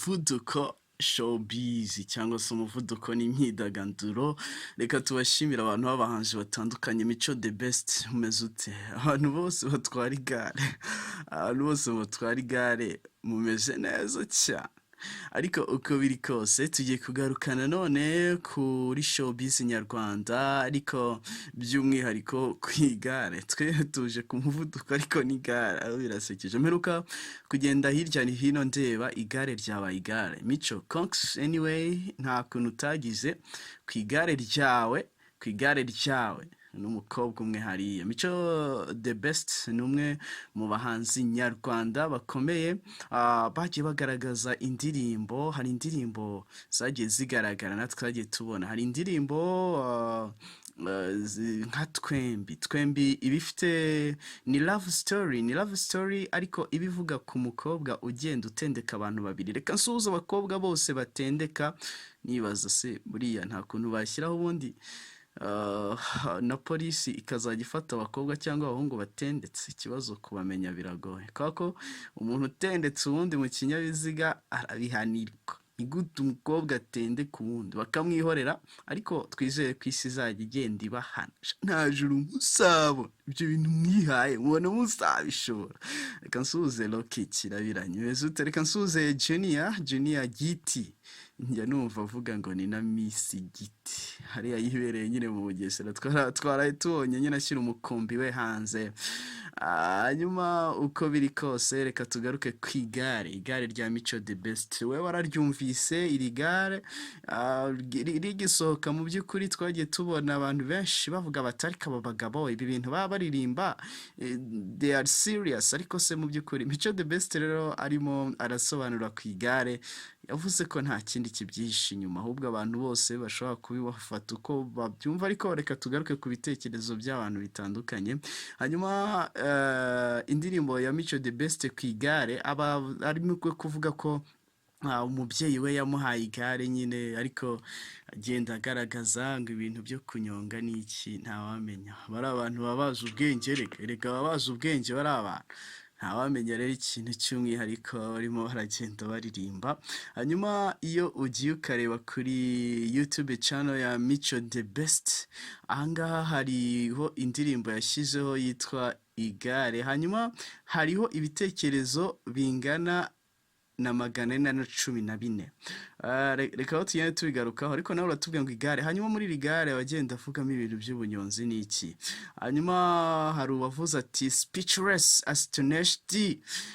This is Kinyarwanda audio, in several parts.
Umuvuduko Showbiz cyangwa se umuvuduko n'imyidagaduro. Reka tubashimire abantu b'abahanzi batandukanye. Mico The Best, umeze ute? Abantu bose batwara igare, abantu bose batwara igare mumeze neza cyane. Ariko uko biri kose, tugiye kugaruka nanone kuri showbiz nyarwanda, ariko by'umwihariko ku igare. Twe tuje ku muvuduko, ariko n'igare aho birasekeje. Mperuka kugenda hirya no hino ndeba igare ryabaye igare. Mico, congs anyway, nta kuntu utagize ku igare ryawe, ku igare ryawe n'umukobwa umwe hariya. Mico The Best ni umwe mu bahanzi nyarwanda bakomeye, bagiye bagaragaza indirimbo. Hari indirimbo zagiye zigaragara natwe twagiye tubona. Hari indirimbo nka Twembi. Twembi iba ifite ni love story, ni love story, ariko iba ivuga ku mukobwa ugenda utendeka abantu babiri. Reka nsuhuze abakobwa bose batendeka. Nibaza se buriya nta kuntu bashyiraho ubundi na polisi ikazajya ifata abakobwa cyangwa abahungu batendetse? Ikibazo kubamenya biragoye, kubera ko umuntu utendetse uwundi mu kinyabiziga arabihanirwa. Ni gute umukobwa atendeka uwundi bakamwihorera? Ariko twizere ko isi izajya igenda ibahana. Nta juru musabo, ibyo bintu mwihaye mubona muzabishobora. Reka nsuhuze Rocky Kirabiranye, umeze ute? Reka nsuhuze Junior, Junior Giti. Njya numva avuga ngo ni na Miss Giti hariya yibereye nyine mu Bugesera. Twaraye tubonye nyine ashyira umukumbi we hanze. Hanyuma uko biri kose, reka tugaruke ku igare, igare rya Mico The Best. We wararyumvise iri gare rigisohoka? Mu by'ukuri twagiye tubona abantu benshi bavuga bati: "Ariko aba bagabo ibi bintu baba baririmba, they are serious?" Ariko se mu by'ukuri Mico The Best rero arimo arasobanura ku igare, yavuze ko nta kindi kibyihishe inyuma, ahubwo abantu bose bashobora kubibafata uko babyumva. Ariko reka tugaruke ku bitekerezo by'abantu bitandukanye. Hanyuma indirimbo ya Mico The Best ku igare, aba arimo kuvuga ko umubyeyi we yamuhaye igare nyine, ariko agenda agaragaza ngo ibintu byo kunyonga ni iki. Ntawamenya, bari abantu baba bazi ubwenge. Reka reka, baba bazi ubwenge bari abantu. Ntawamenya rero ikintu cy'umwihariko barimo baragenda baririmba. Hanyuma iyo ugiye ukareba kuri YouTube channel ya Mico The Best, ahangaha hariho indirimbo yashyizeho yitwa Igare. Hanyuma hariho ibitekerezo bingana na 414. Reka aho tugende tubigarukaho, ariko nawe uratubwira ngo igare. Hanyuma muri iri gare abagenda avugamo ibintu by'ubunyonzi n'iki. Hanyuma hari uwavuze ati: "Speechless, astonished,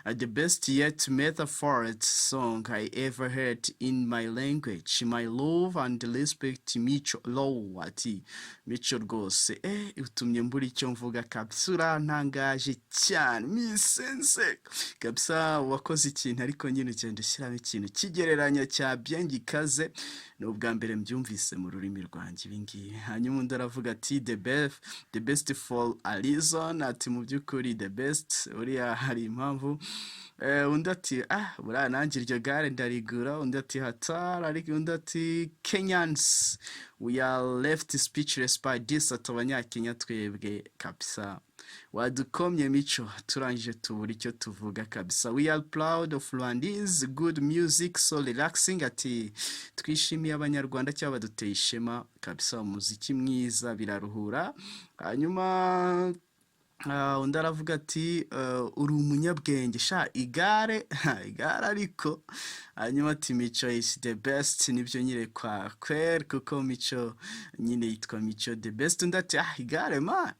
the best yet metaphor song I ever heard in my language. My love and respect, Mico Low." Ati: "Mico rwose, utumye mbura icyo mvuga kabisa, urantangaje cyane, misense kabisa, wakoze ikintu." Ariko nyine ugenda ushyiramo ikintu kigereranya cya bien gikaze: "Ni ubwa mbere mbyumvise mu rurimi rwanjye ibi ngibi." Hanyuma undi aravuga ati: "The best, the best for a reason." Ati: "Mu by'ukuri the best, uriya hari impamvu." Undi ati: "Ah, buriya nanjye iryo gare ndarigura." Undi ati: "Hatari." Ariko undi ati: "Kenyans, we are left speechless by this." Ati: "Abanyakenya twebwe kabisa wadukomye Mico, turangije tubura icyo tuvuga kabisa. We are proud of Rwandese good music, so relaxing." Ati: "Twishimiye Abanyarwanda cyangwa baduteye ishema kabisa, umuziki mwiza biraruhura." Hanyuma undi aravuga ati: "Uri umunyabwenge sha, igare igare." Ariko hanyuma ati: "Mico is the best." Nibyo nyine kwa kweri, kuko Mico nyine yitwa Mico The Best. Undi ati: "Ah, igare man,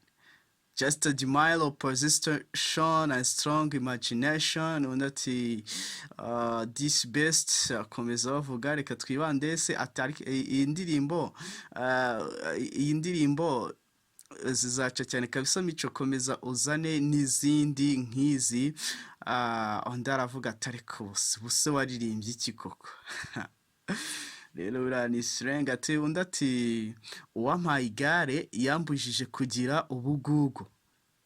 just a mile of position and strong imagination." Undi ati: "This best." Akomeza bavuga. Reka twibande se ati: "Ariko iyi ndirimbo, iyi ndirimbo zizaca cyane kabisa. Mico, komeza uzane n'izindi nk'izi." Undi aravuga ati: "Ariko buse buse waririmbye iki koko?" Rero buriya ni slang. Ati, undi ati: "Uwampaye igare yambujije kugira ubugugu."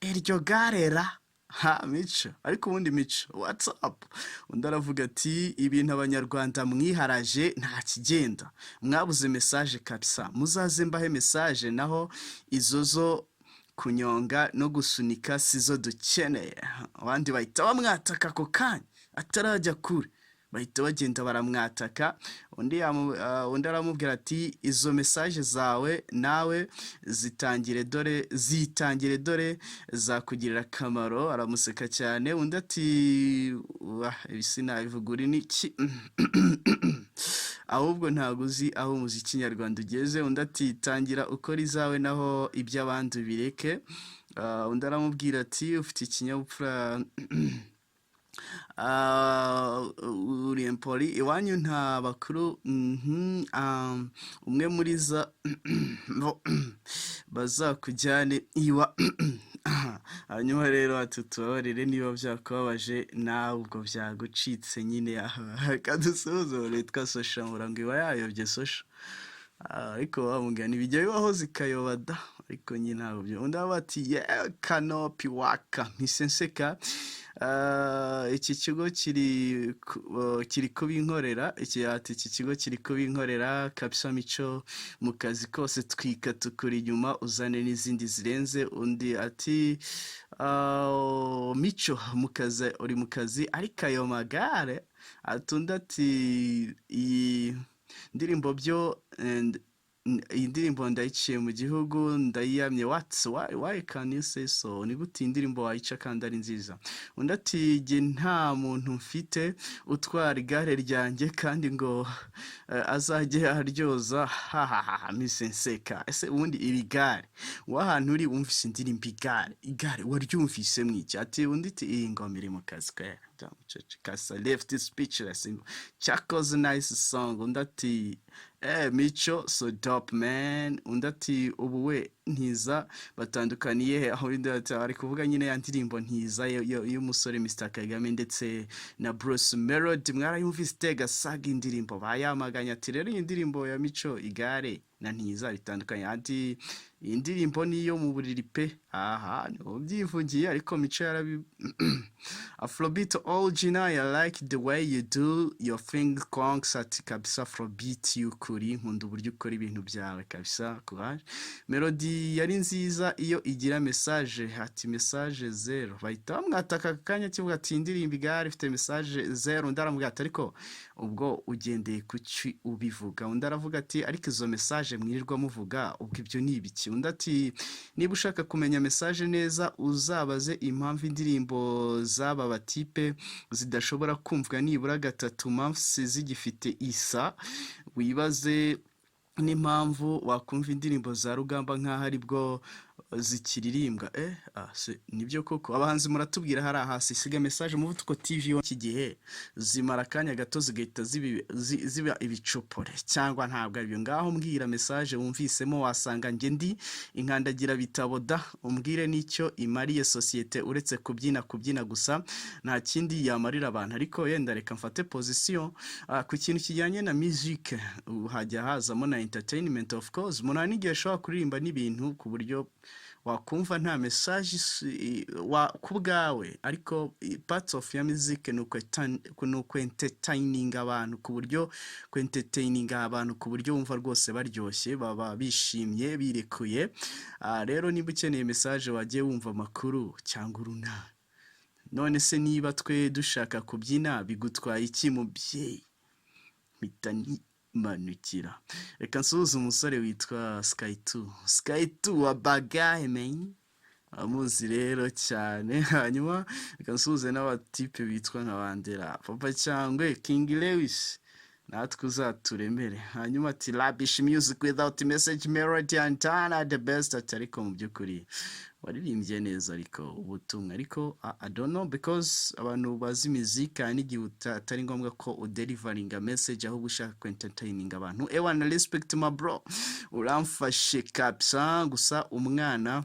Iryo gare ra ha Mico. Ariko ubundi Mico, what's up? Undi aravuga ati: "Ibintu Abanyarwanda mwiharaje nta kigenda, mwabuze message kabisa, muzaze mbahe message, naho izo zo kunyonga no gusunika sizo dukeneye." Abandi bahita bamwataka ako kanya atarajya kure. Bahita bagenda baramwataka. Undi aramubwira ati: "Izo message zawe nawe zitangire, dore zitangire, dore zakugirira akamaro." Aramuseka cyane. Undi ati: "Wah, ibi sinabivuga, uri niki ahubwo, ntabwo uzi aho umuziki nyarwanda ugeze." Undi ati: "Tangira ukora izawe, naho iby'abandi ubireke." Undi aramubwira ati: "Ufite ikinyabupfura, uri impoli, iwanyu nta bakuru." Umwe muri za bo bazakujyane iwa. Hanyuma rero ati: "Tubabarire niba byakubabaje, nawe ubwo byagucitse nyine." Kadusuhuze witwa Sosha ngo iba yayobye Sosha. Ariko wa mugani bijya bibaho zikayoba da, ariko nyine ntabwo byo. Undi aravuga ati: "Yeah, kanopi waka." Mpise nseka. Iki kigo kiri kubinkorera iki. Ati: "Iki kigo kiri kubinkorera kabisa. Mico, mu kazi kose twika, tukuri inyuma, uzane n'izindi zirenze." Undi ati: "Mico, mu kazi, uri mu kazi, ariko ayo magare." Ati, undi ati: "Iyi ndirimbo byo iyi ndirimbo ndayiciye mu gihugu, ndayiyamye." What? Why can you say so? Ni gute iyi ndirimbo wayica kandi ari nziza? Undi ati: "Jye nta muntu mfite utwara igare ryanjye kandi ngo azajye aryoza." Hahaha, mpise nseka. Ese ubundi iri gare w'ahantu uri wumvise indirimbo igare, igare waryumvise mwiki? Ati, undi ati: "Iyi ngoma iri mu kazi kwera." Kasa left speechless. Cyakoze nice song. Undi ati: "Eh, Mico, so dope man." Undi ati: "Ubu we ntiza batandukaniye he?" Aho undi ati, ari kuvuga nyine ya ndirimbo Ntiza y'umusore Mr Kagame ndetse na Bruce Melody. Mwarayumvise, tega saga, indirimbo bayamaganye. Ati: "Rero iyi ndirimbo ya Mico, igare na Ntiza bitandukanye." Ati: "Iyi ndirimbo niyo mu buriri pe." Aha niho byivugiye, ariko Mico yarabi. Afrobeat original, I like the way you do your thing, conks. Ati: "Kabisa Afrobeat y'ukuri, nkunda uburyo ukora ibintu byawe kabisa, courage." Melody yari nziza iyo igira message. Ati: "Message zero." Bahita bamwataka aka kanya kivuga ati: "Indirimbo igare ifite message zero." Undi aramubwira ati: "Ariko ubwo ugendeye kuki ubivuga?" Undi aravuga ati: "Ariko izo message mwirirwa muvuga, ubwo ibyo ni ibiki?" Undi ati: "Niba ushaka kumenya message neza, uzabaze impamvu indirimbo z'aba batipe zidashobora kumvwa nibura 3 months zigifite isa, wibaze n'impamvu wakumva indirimbo za Rugamba nk'aho aribwo zikiririmbwa." Se nibyo koko? Abahanzi muratubwira hari hasi, siga message. Umuvuduko TV iki gihe zimara akanya gato zigahita ziba ibicupore, cyangwa ntabwo aribyo? Ngaho mbwira message wumvisemo. Wasanga njye ndi inkandagira bitabo da. Umbwire n'icyo imariye sosiyete uretse kubyina, kubyina gusa nta kindi yamarira abantu. Ariko yenda reka mfate position ku kintu kijyanye na music, hajya hazamo na entertainment of course. Umuntu hari n'igihe ashobora kuririmba n'ibintu ku buryo wakumva nta message ku bwawe, ariko parts of ya music ni uku entertaining abantu, ku buryo ku entertaining abantu ku buryo wumva rwose baryoshye, baba bishimye, birekuye. Rero niba ukeneye message, wagiye wumva amakuru cyangwa urunana. None se niba twe dushaka kubyina bigutwaye iki, mubyeyi? Mpita nimanukira. Reka nsuhuze umusore witwa Sky 2, Sky 2 wa bagahe man, amuzi rero cyane. Hanyuma reka nsuhuze n'abatipe bitwa nka Bandera, Papa Cyangwe, King Lewis, natwe uzaturemere. Hanyuma ati: "Rubbish music without message, melody and Tana the best." Ati: "Ariko mu by'ukuri waririmbye neza, ariko ubutumwa." Ariko I don't know, because abantu bazi imiziki, hari n'igihe atari ngombwa ko udeliveringa message, ahubwo ushaka ku entertaining abantu. Ewana, respect my bro, uramfashe kabisa. Gusa umwana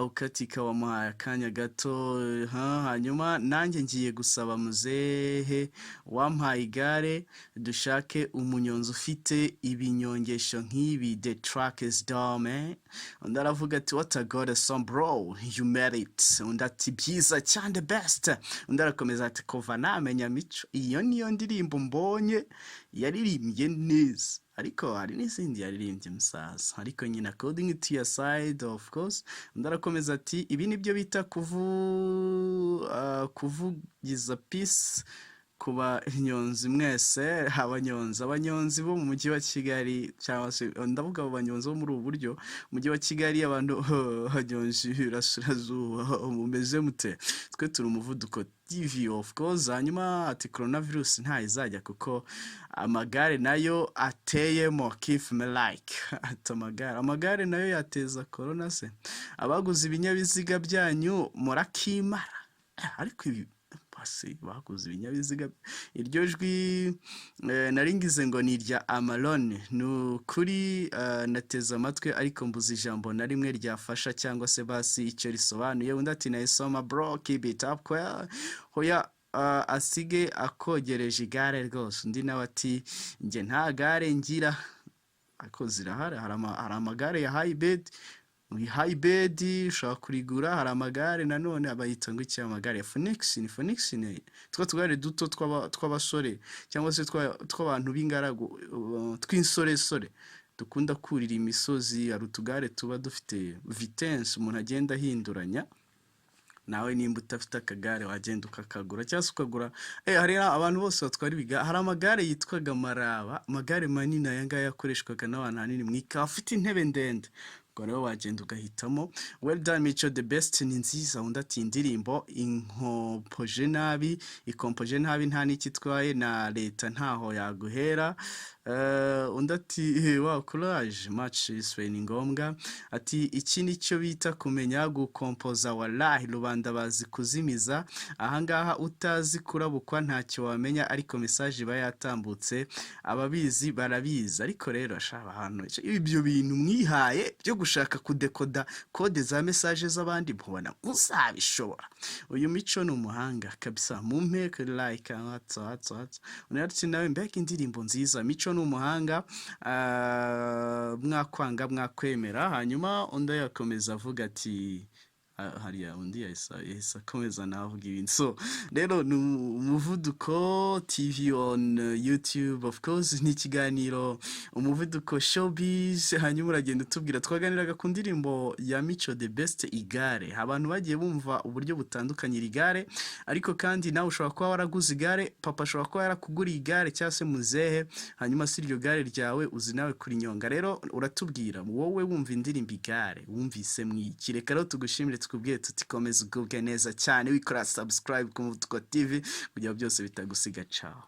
ukatika wamuhaye akanya gato ha. Hanyuma nanjye ngiye gusaba muzehe wampaye igare, dushake umunyonzi ufite ibinyongesho nk'ibi. The track is dumb, eh? Undi aravuga ati: "What a god song bro, you made it." Undi ati: "Byiza cyane, the best." Undi arakomeza ati: "Kuva namenya Mico, iyo niyo ndirimbo mbonye yaririmbye neza, ariko hari n'izindi yaririmbye musaza, ariko nyine according to your side of course." Undi arakomeza ati: "Ibi nibyo bita kuvugiza peace." Ku banyonzi mwese, abanyonzi bo mu mujyi wa Kigali, cyangwa se ndavuga abo banyonzi bo muri ubu buryo, umujyi wa Kigali, abantu banyonzi Iburasirazuba, mumeze mute? Twe turi Umuvuduko TV, of course. Hanyuma ati coronavirus ntayizajya kuko amagare nayo ateyemo. Give me like. Ati amagare nayo yateza corona se? Abaguze ibinyabiziga byanyu murakimara. Ariko ibi basi baguze ibinyabiziga, iryo jwi nari ngize ngo ni irya Amalone. Ni ukuri nateze amatwi ariko mbuze ijambo na rimwe ryafasha cyangwa se basi icyo risobanuye. Undi ati nayisoma bro, keep it up kwel. Hoya, asige akogereje igare rwose. Undi nawe ati njye nta gare ngira, ariko zirahari. Hari amagare ya hybrid, muri hybrid ushobora kurigura. Hari amagare nanone bayita ngo iki, amagare ya Phoenix, ni Phoenix, ni twa tugare duto tw'abasore cyangwa se tw'abantu b'ingaragu, tw'insoresore dukunda kurira imisozi. Hari utugare tuba dufite vitesse umuntu agenda ahinduranya. Nawe nimba udafite akagare wagenda ukakagura cyangwa se ukagura hari abantu bose batwara ibigare. Hari amagare yitwaga Maraba, amagare manini aya ngaya yakoreshwaga n'abantu ahanini mu ikawa, afite intebe ndende. Ubwo rero wagenda ugahitamo. Well done, Mico the Best, ni nziza. Undi ati indirimbo inkompoje nabi, ikompoje nabi, nta n'icyo itwaye na leta ntaho yaguhera. Undi ati wow, courage, much respect, ni ngombwa. Ati iki nicyo bita kumenya gukompoza, wallahi rubanda bazi kuzimiza ahangaha, utazi kurabukwa ntacyo wamenya, ariko message iba yatambutse, ababizi barabizi. Ariko rero sha, ahantu ibyo bintu mwihaye byo gushaka kudekoda code za message z'abandi, mubona muzabishobora? Uyu Mico ni umuhanga kabisa, mumpe like hatsa hatsa hatsa. Undi ati nawe mbega indirimbo nziza, Mico ni umuhanga, mwakwanga mwakwemera. Hanyuma undi yakomeza avuga ati hariya undi yahise akomeza nawe avuga ibindi. So rero ni Umuvuduko TV on YouTube, of course, ni ikiganiro Umuvuduko Showbiz. Hanyuma uragenda utubwira, twaganiraga ku ndirimbo ya Mico the Best, Igare. Abantu bagiye bumva uburyo butandukanye iri gare, ariko kandi nawe ushobora kuba waraguze igare, papa ashobora kuba yarakuguriye igare cyangwa se muzehe, hanyuma si iryo gare ryawe uzi nawe kurinyonga. Rero uratubwira wowe wumva indirimbo Igare wumvise mwiki? Reka rero tugushimire, tukubwiye tuti komeza ugubwe neza cyane, wikora subscribe ku Muvuduko TV kugira ngo byose bitagusiga. Ciao.